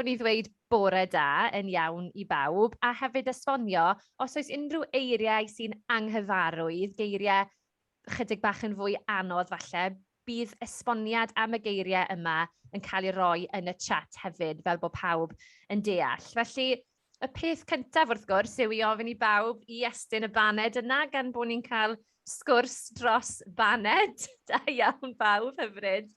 fi ddweud bore da yn iawn i bawb, a hefyd esbonio os oes unrhyw eiriau sy'n anghyfarwydd, geiriau chydig bach yn fwy anodd falle, bydd esboniad am y geiriau yma yn cael ei roi yn y chat hefyd, fel bod pawb yn deall. Felly, y peth cyntaf wrth gwrs yw i ofyn i bawb i estyn y baned yna, gan bod ni'n cael sgwrs dros baned. Da iawn bawb, hyfryd.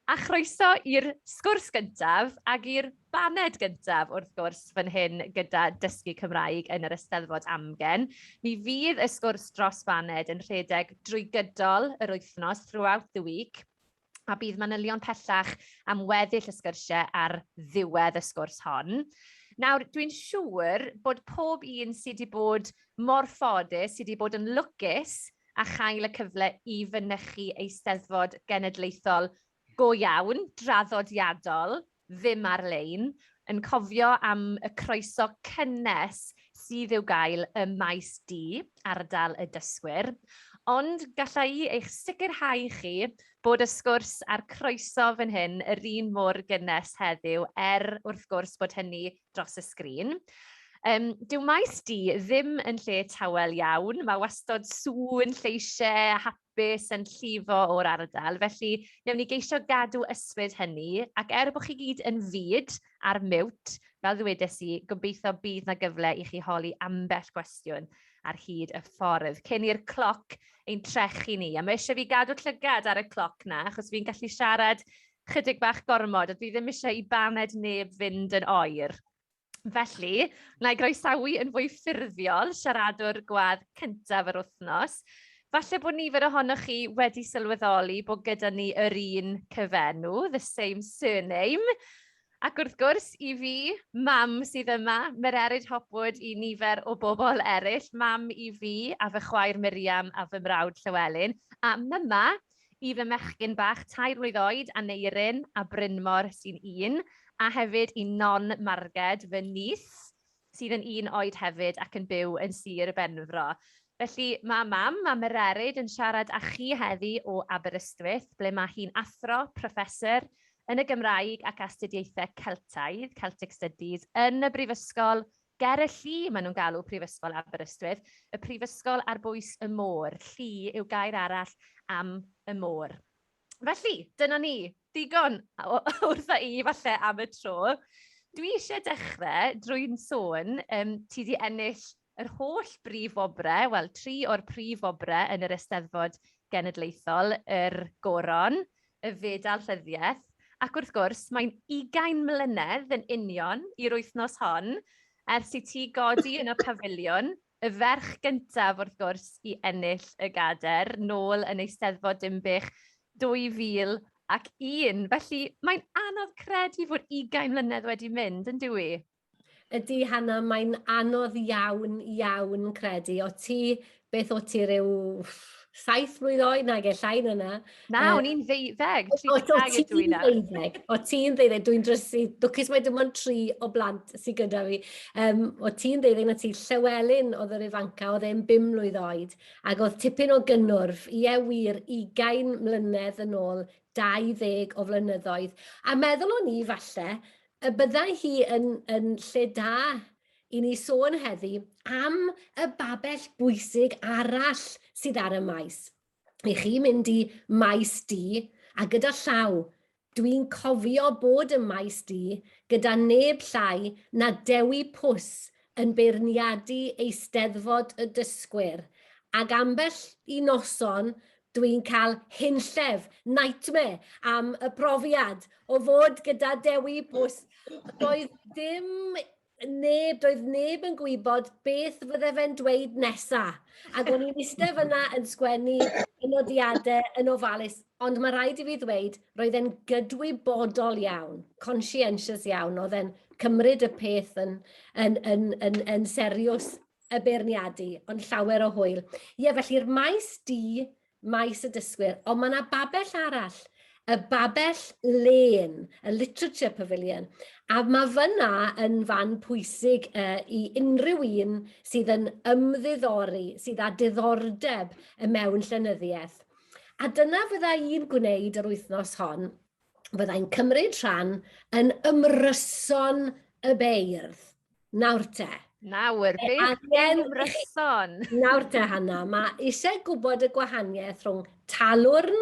A chroeso i'r sgwrs gyntaf ac i'r baned gyntaf, wrth gwrs, fan hyn gyda Dysgu Cymraeg yn yr Eisteddfod Amgen. Mi fydd y sgwrs dros baned yn rhedeg drwy gydol yr wythnos, throughout the week, a bydd manylion pellach am weddill y sgyrsiau ar ddiwedd y sgwrs hon. Nawr, dwi'n siŵr bod pob un sydd wedi bod mor ffodus, sydd wedi bod yn lwcus a chael y cyfle i fynychu Eisteddfod Genedlaethol go iawn, draddodiadol, ddim ar-lein, yn cofio am y croeso cynnes sydd i'w gael ym Maes D, ardal y dysgwyr. Ond galla i eich sicrhau chi bod y sgwrs a'r croeso fan hyn yr un mor gynnes heddiw, er wrth gwrs bod hynny dros y sgrin. Um, dyw maes D ddim yn lle tawel iawn, mae wastod sŵn, lleisiau, hapus yn llifo o'r ardal, felly newn ni geisio gadw ysbryd hynny, ac er bod chi gyd yn fud ar mute, fel ddwedes i, gobeithio bydd na gyfle i chi holi ambell gwestiwn ar hyd y ffordd, cyn i'r cloc ein trechu ni. A mae eisiau fi gadw llygad ar y cloc na, achos fi'n gallu siarad chydig bach gormod, a dwi ddim eisiau i baned neb fynd yn oer. Felly, wna i groesawu yn fwy ffurfiol siaradwr gwadd cyntaf yr wythnos. Falle bod nifer ohonoch chi wedi sylweddoli bod gyda ni yr un cyfenw, the same surname. Ac wrth gwrs, i fi, mam sydd yma, Mererid Hopwood i nifer o bobl eraill, mam i fi a fy chwaer Miriam a fy mrawd Llywelyn, a myma i fy mechgyn bach tair mlwydd oed, Aneurin a Brynmor sy'n un, a hefyd i Non Marged, fy nith, sydd yn un oed hefyd ac yn byw yn Sir Benfro. Felly mae mam, mae Mererid yn siarad â chi heddi o Aberystwyth, ble mae hi'n athro, professor, yn y Gymraeg ac Astudiaethau Celtaidd, Celtic Studies, yn y Brifysgol Ger y lli, maen nhw'n galw Prifysgol Aberystwyth, y prifysgol ar bwys y môr. Lli yw gair arall am y môr. Felly, dyna ni. Digon wrtha i, falle, am y tro. Dwi eisiau dechrau drwy'n sôn, um, ti di ennill yr holl brif wobrau, wel, tri o'r prif wobrau yn yr Eisteddfod Genedlaethol, yr Goron, y Fedal Rhyddiaeth, ac wrth gwrs, mae'n ugain mlynedd yn union i'r wythnos hon ers i ti godi yn y pafiliwn, y ferch gyntaf wrth gwrs i ennill y gader nôl yn Eisteddfod Dinbych 2001. Felly mae'n anodd credu fod ugain mlynedd wedi mynd, yn dyw i? Ydy, Hannah, mae'n anodd iawn, iawn credu. O ti, beth o ti rhyw saith mlwydd oed nag e, llai na na. Na, o'n i'n ddeuddeg, 32 ydw i nawr. Ddeuddeg, o ti'n ddeuddeg, dwi'n drysu, dwcus mae dim ond tri o blant sydd gyda fi. Um, o ti'n ddeuddeg na ti, Llywelyn oedd yr ifanca, oedd e'n bum mlwydd oed, ac oedd tipyn o gynnwrf, ie wir, ugain mlynedd yn ôl, 20 o flynyddoedd. A meddwl o'n i falle, y byddai hi yn, yn lle da i ni sôn heddi am y babell bwysig arall sydd ar y maes. I chi mynd i maes D, a gyda llaw, dwi'n cofio bod ym maes D gyda neb llai na Dewi Pws yn beirniadu Eisteddfod y Dysgwyr, ac ambell i noson dwi'n cael hunllef, nightmare, am y profiad o fod gyda Dewi Pws. Doedd dim neb, doedd neb yn gwybod beth fydde fe'n dweud nesa. Ac o'n i'n eistedd fyna yn sgwennu y nodiadau yn ofalus, ond mae rhaid i fi ddweud, roedd e'n gydwybodol iawn, conscientious iawn, oedd e'n cymryd y peth yn, yn, yn, yn, yn serious y beirniadu, ond llawer o hwyl. Ie, felly'r maes D, maes y dysgwyr, ond mae yna babell arall, y babell lên, y Literature Pavilion, a mae fyna yn fan pwysig uh, i unrhyw un sydd yn ymddiddori, sydd â diddordeb y mewn llenyddiaeth. A dyna fydda i'n gwneud yr wythnos hon. fyddai'n cymryd rhan yn ymryson y beirdd. Nawr te. Nawr, beth angen ymryson? Nawr te, Hanna, mae eisiau gwybod y gwahaniaeth rhwng talwrn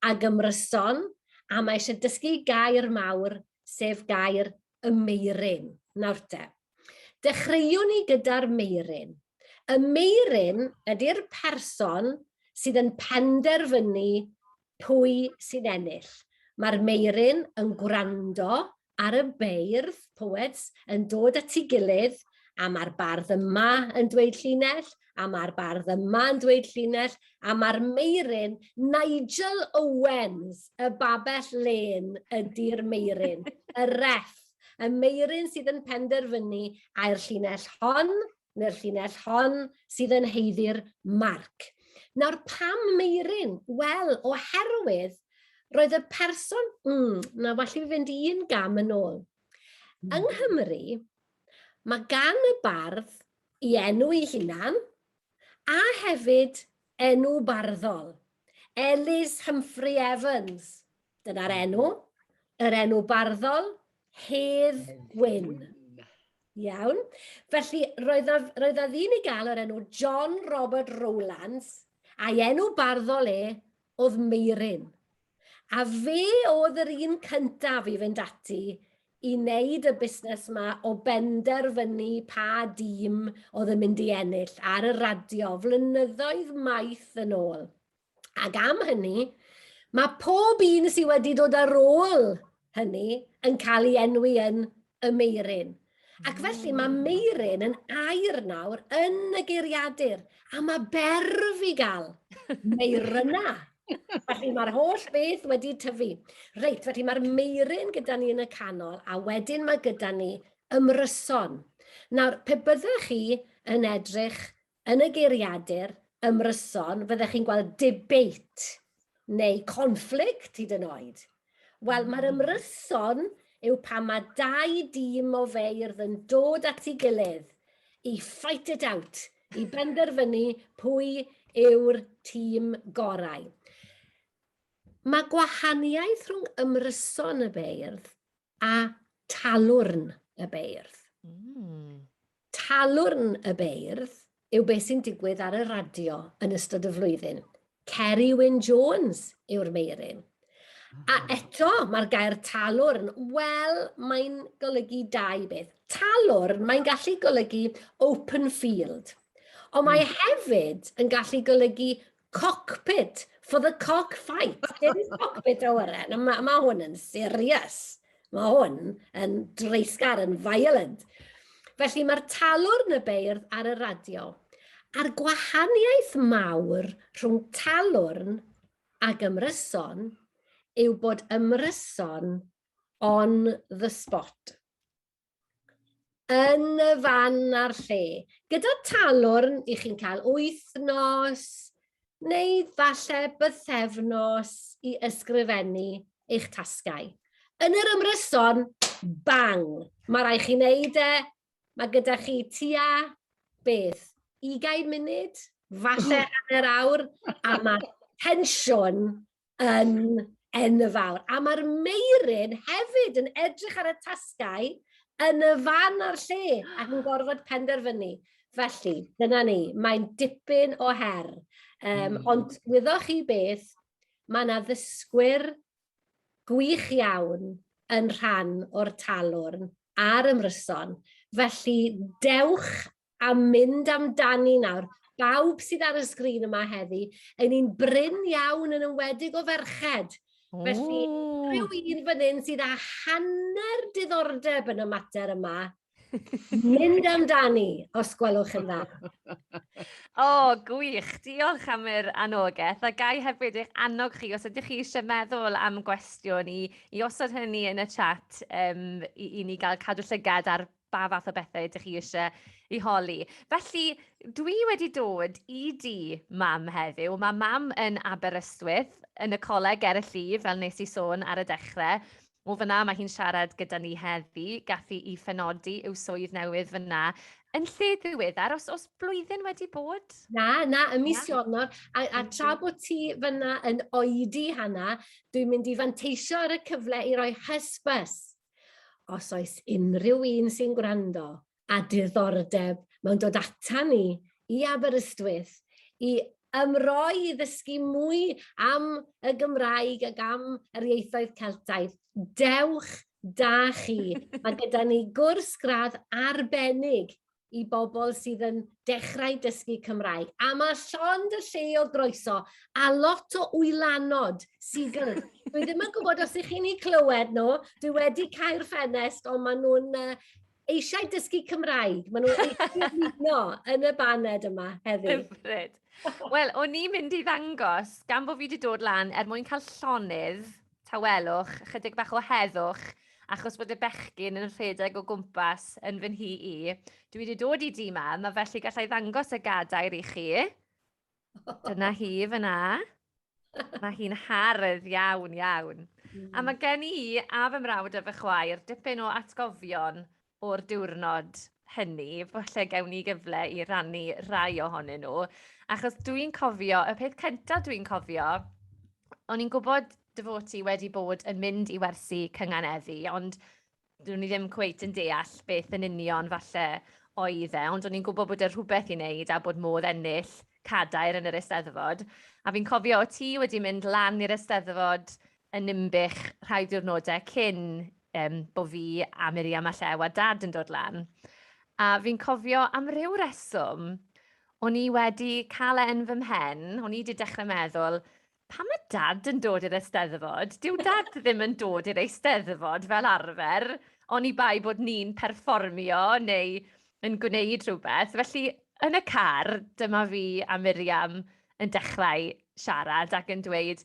ag ymryson, a mae eisiau dysgu gair mawr, sef gair y meiryn. Nawr te. Dechreuwn ni gyda'r meiryn. Y meiryn ydy'r person sydd yn penderfynu pwy sy'n ennill. Mae'r meiryn yn gwrando ar y beirdd, poets, yn dod at ei gilydd, a mae'r bardd yma yn dweud llinell, a mae'r bardd yma yn dweud llinell, a mae'r meiryn, Nigel Owens, y babell lên ydy'r meiryn, y ref, y meiryn sydd yn penderfynu ai'r llinell hon neu'r llinell hon sydd yn haeddu'r marc. Nawr, pam meiryn? Wel, oherwydd roedd y person... na, well i fi fynd un gam yn ôl. Yng Nghymru, mae gan y bardd i enw ei hunan a hefyd enw barddol. Elis Humphrey Evans. Dyna'r enw. Yr enw barddol, Hedd Gwyn. Iawn. Felly, roedd a, roedd a ddyn i gael o'r enw John Robert Rowlands, a'i enw barddol e oedd Meiryn. A fe oedd yr un cyntaf i fynd ati i wneud y busnes yma o benderfynu pa dîm oedd yn mynd i ennill ar y radio flynyddoedd maith yn ôl. Ac am hynny, mae pob un sydd wedi dod ar ôl hynny yn cael ei enwi yn y Meiryn. Ac felly mae Meiryn yn air nawr yn y geiriadur, a mae berf i gael, Meiryna. Felly mae'r holl beth wedi tyfu. Reit, felly mae'r Meiryn gyda ni yn y canol, a wedyn mae gyda ni ymryson. Nawr, pe byddech chi yn edrych Yn y geiriadur ymryson, fyddech chi'n gweld debate neu conflict hyd yn oed. Wel, mae'r ymryson yw pan mae dau dîm o feirdd yn dod at ei gilydd i fight it out, i benderfynu pwy yw'r tîm gorau. Mae gwahaniaeth rhwng ymryson y beirdd a talwrn y beirdd. Talwrn y beirdd yw beth sy'n digwydd ar y radio yn ystod y flwyddyn. Ceri Wyn Jones yw'r meiryn. A eto, mae'r gair talwrn, wel, mae'n golygu dau beth. Talwrn, mae'n gallu golygu open field. Ond mae hefyd yn gallu golygu cockpit for the cock fight. Dim cockpit awyren. Mae, ma hwn yn serious. Mae hwn yn dreisgar, yn violent. Felly mae'r talwrn y beirdd ar y radio. A'r gwahaniaeth mawr rhwng talwrn ac ymryson yw bod ymryson on the spot. Yn y fan a'r lle. Gyda talwrn, i chi'n cael wythnos neu falle bythefnos i ysgrifennu eich tasgau. Yn yr ymryson, bang! Mae rhaid chi wneud e, mae gyda chi tua beth, 20 munud, falle hanner awr, a mae tensiwn yn enfawr. A mae'r Meiryn hefyd yn edrych ar y tasgau yn y fan a'r lle ac yn gorfod penderfynu. Felly, dyna ni, mae'n dipyn o her. Ond wyddoch chi beth, mae yna ddysgwyr gwych iawn yn rhan o'r talwrn a'r ymryson. Felly, dewch a mynd amdani nawr. Bawb sydd ar y sgrin yma heddi, ein ni'n brin iawn yn enwedig o ferched. Felly, rhyw un fan hyn sydd â hanner diddordeb yn y mater yma, mynd amdani, os gwelwch yn dda. O, gwych. Diolch am yr anogaeth. A gai hefyd eich annog chi, os ydych chi eisiau meddwl am gwestiwn, i osod hynny yn y chat i ni gael cadw llygad ar ba fath o bethau ydych chi eisiau i holi. Felly, dwi wedi dod i dŷ mam heddiw. Mae mam yn Aberystwyth, yn y coleg ger y llif, fel nes i sôn ar y dechrau. O fyna mae hi'n siarad gyda ni heddi. Gath hi ei phenodi i'w swydd newydd fyna. Yn lle ddiweddar, os oes blwyddyn wedi bod? Na, na, y mis Ionawr. A tra bod ti fyna yn oedi, Hana, dwi'n mynd i fanteisio ar y cyfle i roi hysbys. Os oes unrhyw un sy'n gwrando a diddordeb mewn dod ata ni i Aberystwyth i ymroi i ddysgu mwy am y Gymraeg ac am yr ieithoedd Celtaidd, dewch da chi. Mae gyda ni gwrs gradd arbennig i bobl sydd yn dechrau dysgu Cymraeg. A mae llond y lle o groeso a lot o wylanod seagulls. Dwi ddim yn gwybod os ych chi'n eu clywed nhw. Dwi wedi cau'r ffenest, ond maen nhw'n eisiau dysgu Cymraeg. Maen nhw eisiau ymuno yn y baned yma heddi. Hyfryd. Wel, o'n i'n mynd i ddangos, gan bod fi wedi dod lan er mwyn cael llonydd, tawelwch, chydig bach o heddwch, achos bod y bechgyn yn rhedeg o gwmpas yn fy nhŷ i. Dwi wedi dod i dŷ mam, a felly gallai ddangos y gadair i chi. Dyna hi fyna. Mae hi'n hardd iawn, iawn. A mae gen i a fy mrawd a fy chwaer dipyn o atgofion o'r diwrnod hynny. Falle gewn ni gyfle i rannu rhai ohonyn nhw. Achos dwi'n cofio, y peth cyntaf dwi'n cofio, o'n i'n gwybod dy fod ti wedi bod yn mynd i wersi cynganeddu, ond do'n i ddim cweit yn deall beth yn union falle oedd e, ond o'n i'n gwybod bod e rhywbeth i wneud a bod modd ennill cadair yn yr Eisteddfod. A fi'n cofio o ti wedi mynd lan i'r Eisteddfod yn Ninbych rhai diwrnodau cyn bod fi a Miriam a Llew a Dad yn dod lan. A fi'n cofio am ryw reswm, o'n i wedi cael e yn fy mhen, o'n i wedi dechrau meddwl, pam mae Dad yn dod i'r Eisteddfod? Dyw Dad ddim yn dod i'r Eisteddfod fel arfer, oni bai bod ni'n perfformio neu yn gwneud rhywbeth. Felly, yn y car, dyma fi a Miriam yn dechrau siarad ac yn dweud,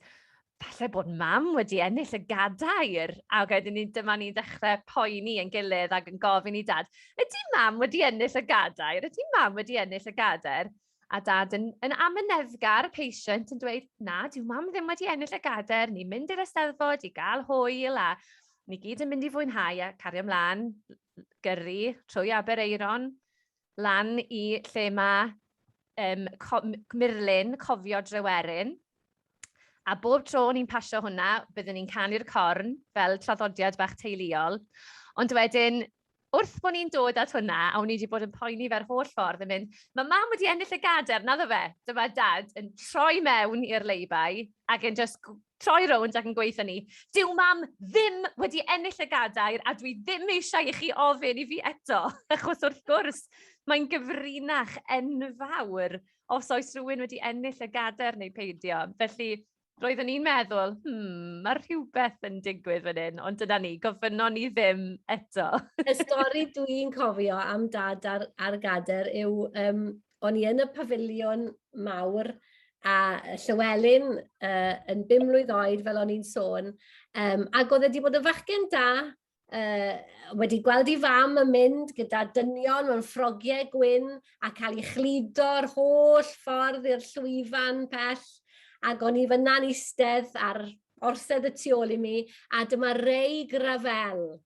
falle bod mam wedi ennill y gadair. A wedyn ni, dyma ni'n dechrau poeni yn gilydd ac yn gofyn i Dad, ydy mam wedi ennill y gadair? Ydy mam wedi ennill y gadair? A Dad yn amyneddgar, patient, yn dweud, na, dyw mam ddim wedi ennill y gadair, ni'n mynd i'r Eisteddfod i gael hwyl a ni gyd yn mynd i fwynhau a cario ymlaen, gyrru trwy Aberaeron, lan i lle mae Murlun, Cofio Dryweryn. A bob tro o'n i'n pasio hwnna, byddwn ni'n canu'r corn fel traddodiad bach teuluol. Ond wedyn, wrth bod ni'n dod at hwnna, a o'n i wedi bod yn poeni fe'r holl ffordd yn mynd, mae mam wedi ennill y gader, naddo fe? Dyma Dad yn troi mewn i'r lay-by ac yn just troi rownd ac yn gweithio ni, dyw mam ddim wedi ennill y gadair a dwi ddim eisiau i chi ofyn i fi eto, achos wrth gwrs mae'n gyfrinach enfawr os oes rhywun wedi ennill y gadair neu peidio. Felly roeddwn i'n meddwl, mae rhywbeth yn digwydd fan hyn, ond dyna ni, gofynnon ni ddim eto. Y stori dwi'n cofio am Dad ar gadair yw, o'n i yn y pafiliwn mawr a Llywelyn yn 5 mlwydd oed, fel o'n i'n sôn, ac oedd e wedi bod yn fachgen da, wedi gweld ei fam yn mynd gyda dynion mewn ffrogiau gwyn a cael ei chludo'r holl ffordd i'r llwyfan pell, ac o'n i fyna'n eistedd ar orsedd y tu ôl i mi, a dyma Ray Gravell,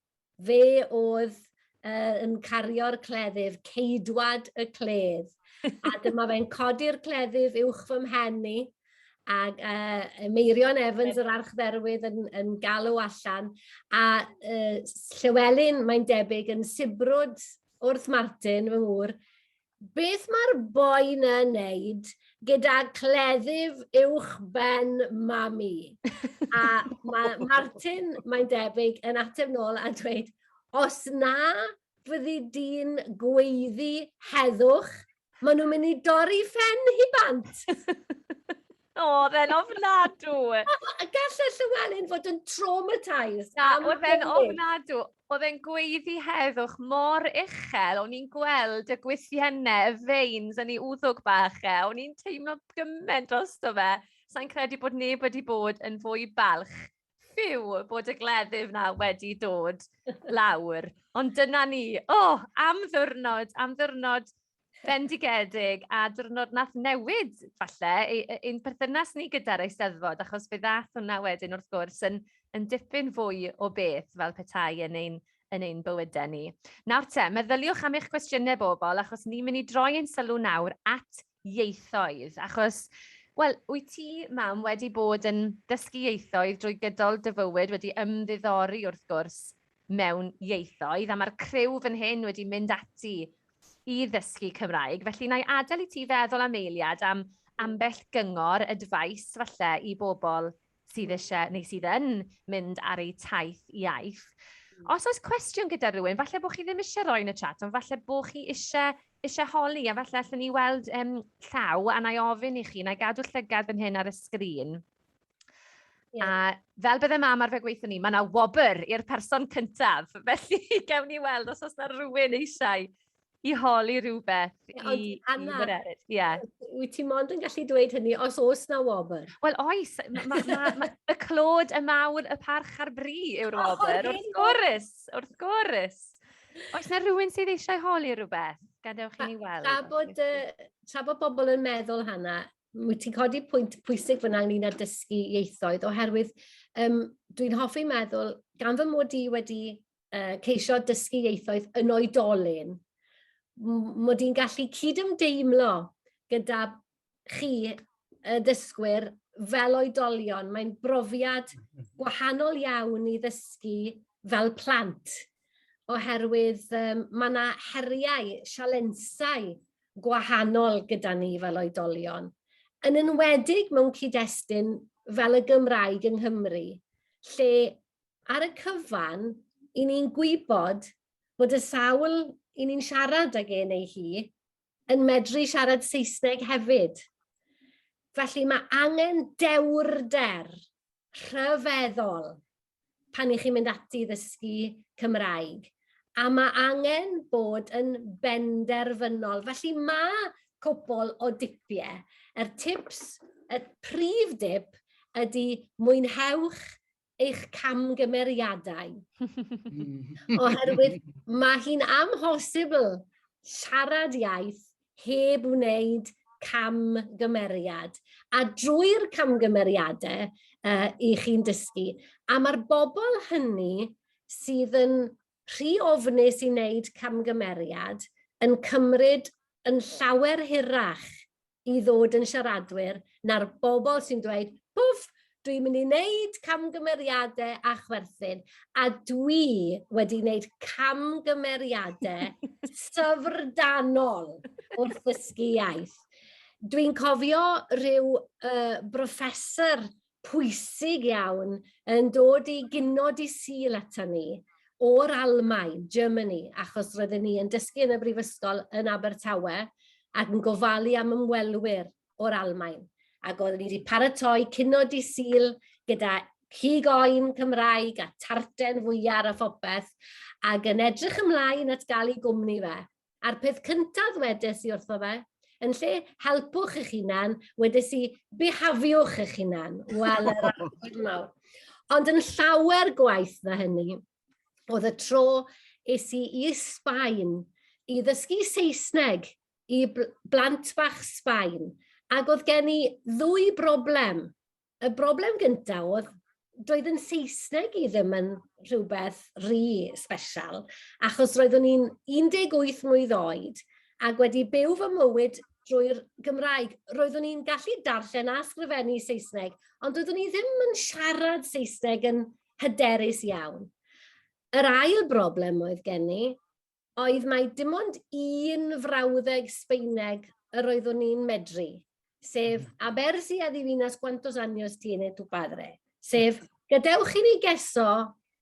fe oedd yn cario'r cleddyf, ceidwad y cledd. A dyma fe'n codi'r cleddyf uwch fy mhen i, ac Meirion Evans, yr archdderwydd, yn galw allan, a Llywelyn, mae'n debyg, yn sibrwd wrth Martin, fy ngŵr, beth mae'r boi na wneud gyda cleddyf uwch ben mami? A mae Martin, mae'n debyg, yn ateb nôl a dweud, os na fyddi di'n gweiddi heddwch, maen nhw'n mynd i dorri ffen hi bant. O, oedd e'n ofnadw. Gallai Llywelyn fod yn traumatised. Na, oedd e'n ofnadw. Oedd e'n gweiddi heddwch mor uchel. O'n i'n gweld y gwythiennau, y veins yn ei wddwg bach e. O'n i'n teimlo gymaint drosto fe. Sa'n credu bod neb wedi bod yn fwy balch. Ffiw, bod y gleddyf na wedi dod lawr. Ond dyna ni. O, am ddiwrnod, am ddiwrnod bendigedig a diwrnod nath newid, falle, ein perthynas ni gyda'r Eisteddfod, achos fe ddath hwnna wedyn, wrth gwrs, yn dipyn fwy o beth fel petai yn ein, yn ein bywydau ni. Nawr te, meddyliwch am eich cwestiynau bobl, achos ni'n mynd i droi ein sylw nawr at ieithoedd, achos, wel, wyt ti, mam, wedi bod yn dysgu ieithoedd drwy gydol dy fywyd, wedi ymddiddori, wrth gwrs, mewn ieithoedd, a mae'r criw fan hyn wedi mynd ati i ddysgu Cymraeg. Felly, na i adael i ti feddwl am eiliad am ambell gyngor, advice, falle, i bobl sydd eisiau neu sydd yn mynd ar eu taith iaith. Os oes cwestiwn gyda rhywun, falle bod chi ddim eisiau rhoi yn y chat, ond falle bod chi eisiau, eisiau holi, a falle allwn ni weld llaw, a na i ofyn i chi, na i gadw llygad fan hyn ar y sgrin. Yeah. A fel bydde mam arfer gweithio ni, mae yna wobr i'r person cyntaf. Felly gewn ni weld os oes yna rhywun eisiau i holi rhywbeth i, Anna, i Mererid. Yeah. Wyt ti mond yn gallu dweud hynny os oes na wobr? Wel, oes. Ma, ma, ma, y clod, y mawr, y parch a'r bri yw'r wobr. Wrth gwrs, wrth gwrs. Oes na rhywun sydd eisiau holi rhywbeth? Gadewch i ni weld. Tra bod, tra bod bobl yn meddwl hana, wyt ti'n codi pwynt pwysig fyna ynglyn â dysgu ieithoedd, oherwydd um, dwi'n hoffi meddwl, gan fy mod i wedi ceisio dysgu ieithoedd yn oedolyn, mod i'n gallu cydymdeimlo gyda chi, y dysgwyr, fel oedolion. Mae'n brofiad gwahanol iawn i ddysgu fel plant, oherwydd um, mae yna heriau, sialensau gwahanol gyda ni fel oedolion. Yn enwedig mewn cyd-destun fel y Gymraeg yng Nghymru, lle ar y cyfan, i ni'n gwybod bod y sawl i ni'n siarad ag e neu hi yn medru siarad Saesneg hefyd. Felly mae angen dewrder rhyfeddol pan i chi'n mynd ati i ddysgu Cymraeg. A mae angen bod yn benderfynol. Felly mae cwpl o dipiau. Yr tips, y prif dip ydy mwynhewch eich camgymeriadau. Oherwydd mae hi'n amhosibl siarad iaith heb wneud camgymeriad. A drwy'r camgymeriadau i chi'n dysgu. A mae'r bobl hynny sydd yn rhy ofnus i wneud camgymeriad yn cymryd yn llawer hirach i ddod yn siaradwyr na'r bobl sy'n dweud, pwff, dwi'n mynd i wneud camgymeriadau a chwerthin. A dwi wedi wneud camgymeriadau syfrdanol wrth ddysgu iaith. Dwi'n cofio rhyw brofessor pwysig iawn yn dod i gino di Sul ata ni o'r Almaen, Germany, achos roedden ni yn dysgu yn y brifysgol yn Abertawe ac yn gofalu am ymwelwyr o'r Almaen. Ac oedden ni wedi paratoi cino di Sul gyda cig oen Cymraeg a tarten fwyar a phopeth, ac yn edrych ymlaen at gael ei gwmni fe. A'r peth cyntaf ddwedes i wrtho fe, yn lle helpwch eich hunan, wedes i bihafiwch eich hunan. Wel, yr arwydd mawr. Ond yn llawer gwaith na hynny, oedd y tro es i i Sbaen i ddysgu Saesneg i blant bach Sbaen. Ac oedd gen i ddwy broblem. Y broblem gyntaf oedd, doedd yn Saesneg i ddim yn rhywbeth rhy special, achos roeddwn i'n 18 mlwydd oed ac wedi byw fy mywyd drwy'r Gymraeg. Roeddwn i'n gallu darllen a sgrifennu Saesneg, ond doeddwn i ddim yn siarad Saesneg yn hyderus iawn. Yr ail broblem oedd gen i oedd mai dim ond un frawddeg Sbaeneg yr oeddwn i'n medru, sef a ver si adivinas cuántos años tiene tu padre, sef gadewch i ni geso,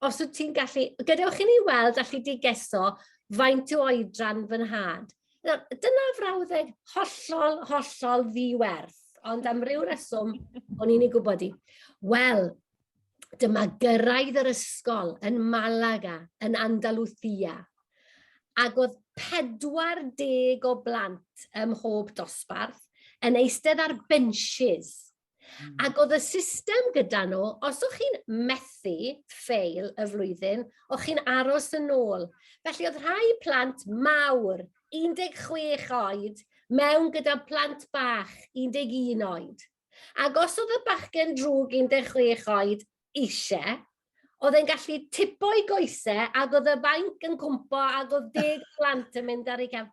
os wyt ti'n gallu, gadewch i ni weld allu di geso faint yw oedran fy nhad. Nawr, dyna frawddeg hollol, hollol ddiwerth, ond am ryw reswm, o'n i'n ei gwybod i. Wel, dyma gyrraedd yr ysgol yn Malaga, yn Andalusia, ac oedd 40 o blant ym mhob dosbarth yn eistedd ar benches. Ac oedd y system gyda nhw, os o'ch chi'n methu fail y flwyddyn, o'ch chi'n aros yn ôl. Felly oedd rhai plant mawr, 16 oed, mewn gyda plant bach, 11 oed. Ac os oedd y bachgen drwg 16 oed eisiau, Oedd e'n gallu tipo'i goesau ac oedd y banc yn cwmpo ac oedd deg plant yn mynd ar ei cefn.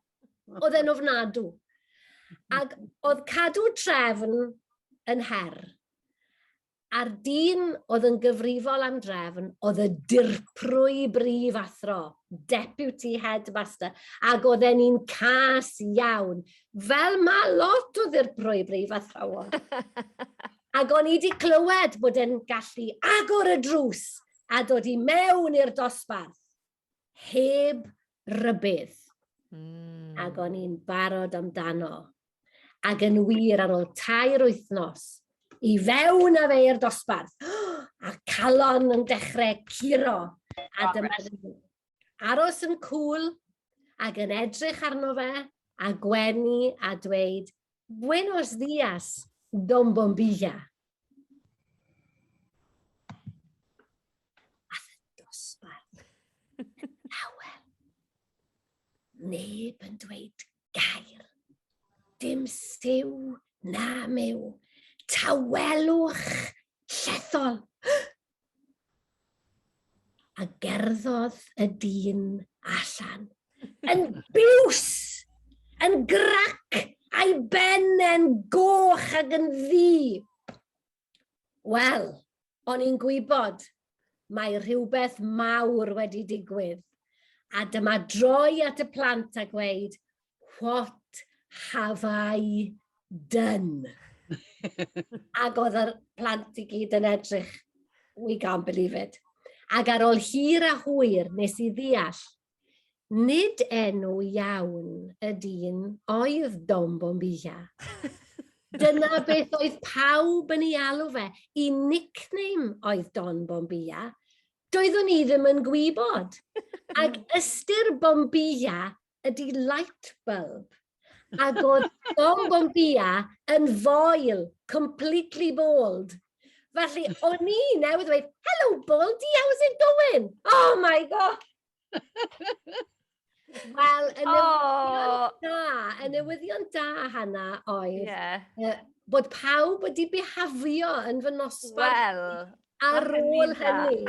Oedd e'n ofnadw. Ac oedd cadw trefn yn her. A'r dyn oedd yn gyfrifol am drefn oedd y dirprwy brif athro, deputy headmaster, ac oedd e'n un cas iawn, fel mae lot o ddirprwy brif athrawon. Ac o'n i wedi clywed bod e'n gallu agor y drws a dod i mewn i'r dosbarth heb rybudd. Ac o'n i'n barod amdano. Ac yn wir, ar ôl tair wythnos, i fewn â fe i'r dosbarth, a calon yn dechrau curo. A dyma aros yn cŵl ac yn edrych arno fe a gwenu a dweud, Buenos días, Don Bombilla. Ath y dosbarth yn awel. Neb yn dweud gair. Dim siw na myw. Tawelwch llethol. A gerddodd y dyn allan. Yn biws! Yn grac! A'i ben e'n goch ac yn ddu. Wel, o'n i'n gwybod mae rhywbeth mawr wedi digwydd. A dyma droi at y plant a gweud, what have I done? Ac oedd yr plant i gyd yn edrych, we can't believe it. Ac ar ôl hir a hwyr nes i ddeall, nid enw iawn y dyn oedd Dom Bombilla. Dyna beth oedd pawb yn ei alw fe. I nickname oedd Don Bombilla. Doeddwn i ddim yn gwybod. Ac ystyr Bombilla ydy light bulb. Ac oedd Don Bombilla yn foel, completely bald. Felly, o'n i newydd dweud, hello Baldy, how's it going? Oh my God! Wel, y newyddion oh. da, y newyddion da, Hannah, oedd yeah. bod pawb wedi bihafio yn fy nosbarth. Wel, ar ôl hynny.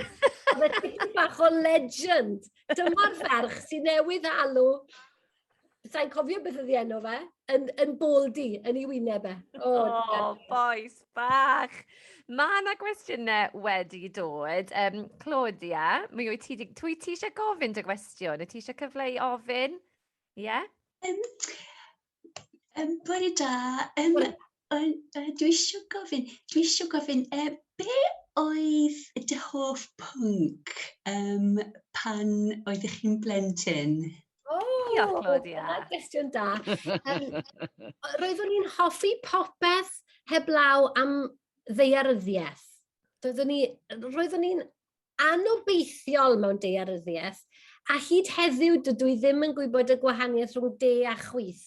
Oedd e tipyn bach o legend. Dyma'r ferch sy'n newydd alw, sa'n cofio beth oedd enw fe, yn, yn boldi, yn ei wyneb e. Oh, oh boys bach. Mae yna gwestiynau wedi dod. Um, Claudia, mi wyt ti, twy ti eisiau gofyn dy gwestiwn? Wyt ti eisiau cyfle i ofyn? Ie? Yeah? Um, um, bore da. Um, dwi eisiau gofyn, dwi eisiau gofyn, be oedd dy hoff pwnc um, pan oeddech chi'n blentyn? Oh, Diolch, Claudia. Dyna gwestiwn da. Um, roeddwn i'n hoffi popeth heblaw am ddaearyddiaeth. Doeddwn i, roeddwn i'n anobeithiol mewn daearyddiaeth, a hyd heddiw dydw i ddim yn gwybod y gwahaniaeth rhwng de a chwith.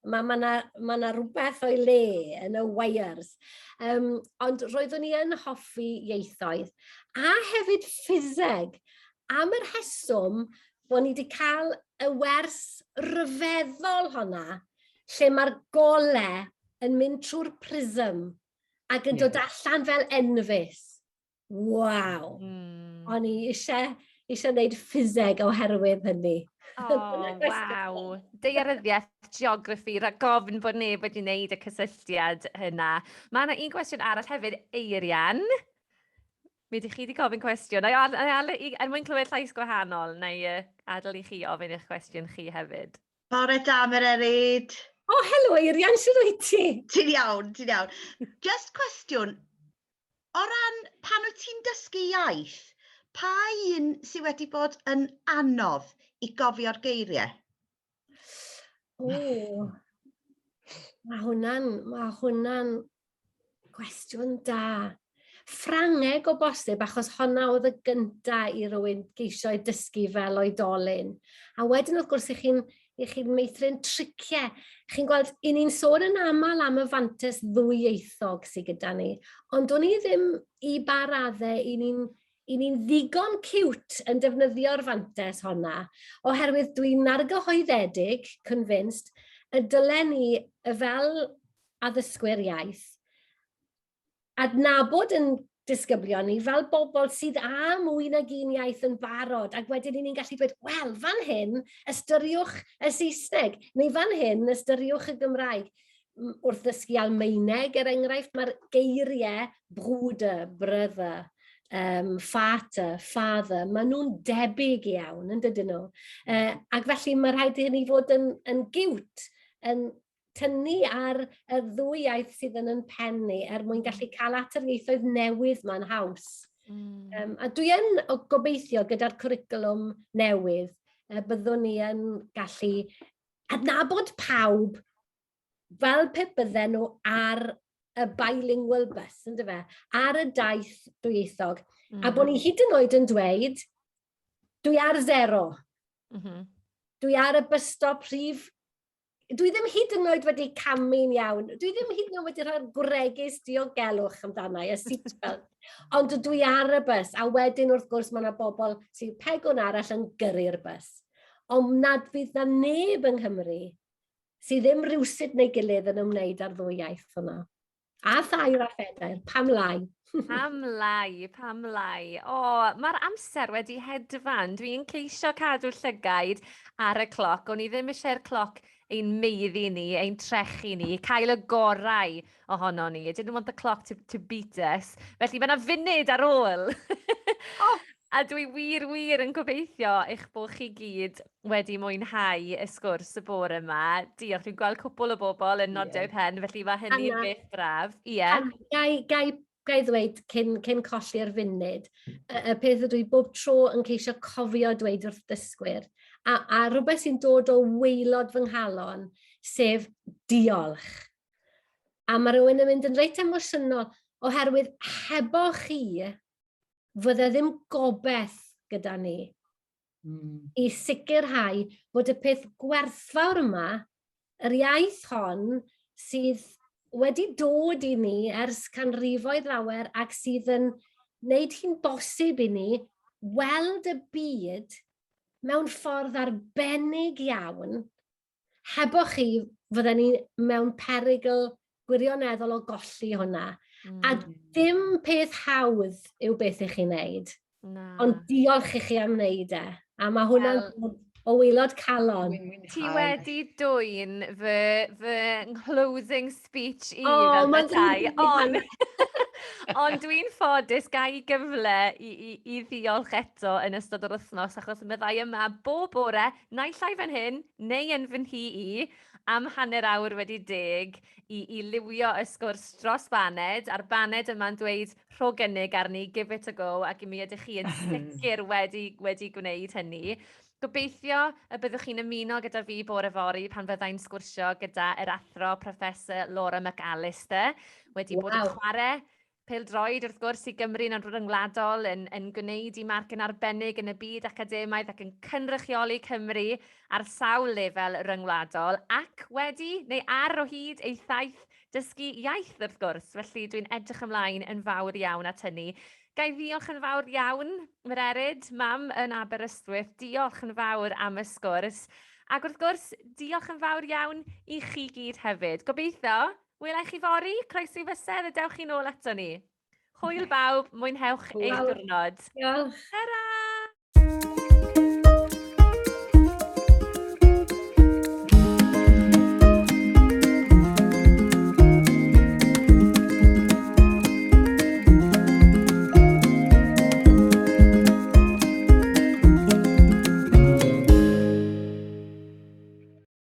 Mae ma na, ma na rhywbeth o'i le yn y wires. Um, ond roeddwn i yn hoffi ieithoedd. A hefyd ffiseg. Am yr rheswm bod ni wedi cael y wers ryfeddol honna, lle mae'r gole yn mynd trwy'r prism ac yn dod allan fel enfys. Waw! O'n i eisiau, eisiau gwneud ffiseg oherwydd hynny. O, oh, waw. Daearyddiaeth, geography, rhaid gofyn bod neb wedi wneud y cysylltiad hynna. Mae yna un gwestiwn arall hefyd, Eirian. Mi ydych chi wedi gofyn cwestiwn. Na i, i, er mwyn clywed llais gwahanol, na i adael i chi ofyn eich cwestiwn chi hefyd. Bore da, Mererid. O, oh, helo Eirian, sut wyt ti? Ti'n iawn, ti'n iawn. Just cwestiwn, O ran pan wyt ti'n dysgu iaith, pa un sydd wedi bod yn anodd i gofio'r geiriau? O, mae hwnna'n, mae hwnna'n gwestiwn da. Ffrangeg o bosib, achos honna oedd y gynta i rywun geisio ei dysgu fel oedolyn. A wedyn wrth gwrs, i chi'n i chi'n meithrin triciau. Chi'n gweld, i ni'n sôn yn aml am y fantes ddwyieithog sydd gyda ni, ond do'n i ddim i ba raddau i ni'n i ni'n ddigon cute yn defnyddio'r fantes honna, oherwydd dwi'n argyhoeddedig, convinced, y dylen ni fel addysgwyr iaith adnabod yn disgyblion ni fel bobl sydd â mwy nag un iaith yn barod, ac wedyn ni'n gallu dweud, wel, fan hyn, ystyriwch y Saesneg, neu fan hyn, ystyriwch y Gymraeg. Wrth ddysgu Almaeneg, er enghraifft, mae'r geiriau Bruder, brother, Vater, father, maen nhw'n debyg iawn, yn dydyn nhw? Ac felly mae rhaid i ni fod yn giwt, yn tynnu ar y ddwy iaith sydd yn yn pen ni er mwyn gallu cael at yr ieithoedd newydd ma'n haws. A dwi yn gobeithio gyda'r cwricwlwm newydd, byddwn ni yn gallu adnabod pawb fel pe bydden nhw ar y bilingual bus, ynddo fe, ar y daith dwyieithog. A bod ni hyd yn oed yn dweud, dwi ar zero. Dwi ar y bus stop rhif dwi ddim hyd yn oed wedi camu'n iawn. Dwi ddim hyd yn oed wedi rhoi'r gwregys diogelwch amdana i, y seatbelt. Ond dwi ar y bus, a wedyn wrth gwrs mae yna bobl sy'n pegwn arall yn gyrru'r bus. Ond nad fydd na neb yng Nghymru sydd ddim rhywsut neu gilydd yn ymwneud â'r ddwy iaith yna. A thair a phedair, pam lai? Pam lai, pam lai. O, mae'r amser wedi hedfan. Dwi'n ceisio cadw llygaid ar y cloc. O'n i ddim eisiau'r cloc ein meiddi ni, ein trechu ni, cael y gorau ohono ni. I didn't want the clock to beat us. Felly mae yna funud ar ôl. Oh. A dwi wir, wir yn gobeithio eich bod chi gyd wedi mwynhau y sgwrs y bore yma. Diolch, dwi'n gweld cwpl o bobl yn nodio yeah. pen, felly mae hynny'n beth braf. Ie. Yeah. Gai, gai, gai ddweud cyn, cyn colli'r funud, y peth ydw i bob tro yn ceisio cofio dweud wrth dysgwyr, a rhywbeth sy'n dod o waelod fy nghalon, sef diolch. A mae rhywun yn mynd yn reit emosiynol oherwydd hebo chi, fydde ddim gobeith gyda ni i sicrhau bod y peth gwerthfawr yma, yr iaith hon sydd wedi dod i ni ers canrifoedd lawer ac sydd yn wneud hi'n bosib i ni weld y byd mewn ffordd arbennig iawn. Hebo chi, fydden ni mewn perygl gwirioneddol o golli hwnna. A dim peth hawdd yw beth i chi'n neud. Na. Ond diolch i chi am wneud e. A mae hwnna'n well, o waelod calon. Ti wedi dwyn fy closing speech i oh, fel petai. Ond ond dwi'n ffodus ga i gyfle i ddiolch eto yn ystod yr wythnos, achos meddai yma bob bore, naill ai fan hyn, neu yn fy nhŷ i, am 10:30 i liwio y sgwrs dros baned, a'r baned yma'n dweud rho gynnig arni, give it a go, ac i mi ydych chi yn sicr wedi gwneud hynny. Gobeithio y byddwch chi'n ymuno gyda fi bore fory pan fyddai'n sgwrsio gyda yr athro Professor Laura McAllister, wedi bod yn chwarae pêl-droed wrth gwrs i Gymru yn ryngwladol, yn gwneud i marc yn arbennig yn y byd academaidd ac yn cynrychioli Cymru ar sawl lefel ryngwladol, ac wedi, neu ar o hyd, ei thaith dysgu iaith wrth gwrs. Felly dwi'n edrych ymlaen yn fawr iawn at hynny. Ga i ddiolch yn fawr iawn, Mererid, mam yn Aberystwyth. Diolch yn fawr am y sgwrs. Ac wrth gwrs, diolch yn fawr iawn i chi gyd hefyd. Gobeithio, wela i chi fory, croesi fysedd a dewch chi nôl ato ni. Hwyl bawb, mwynhewch eich diwrnod. Diolch. Tara!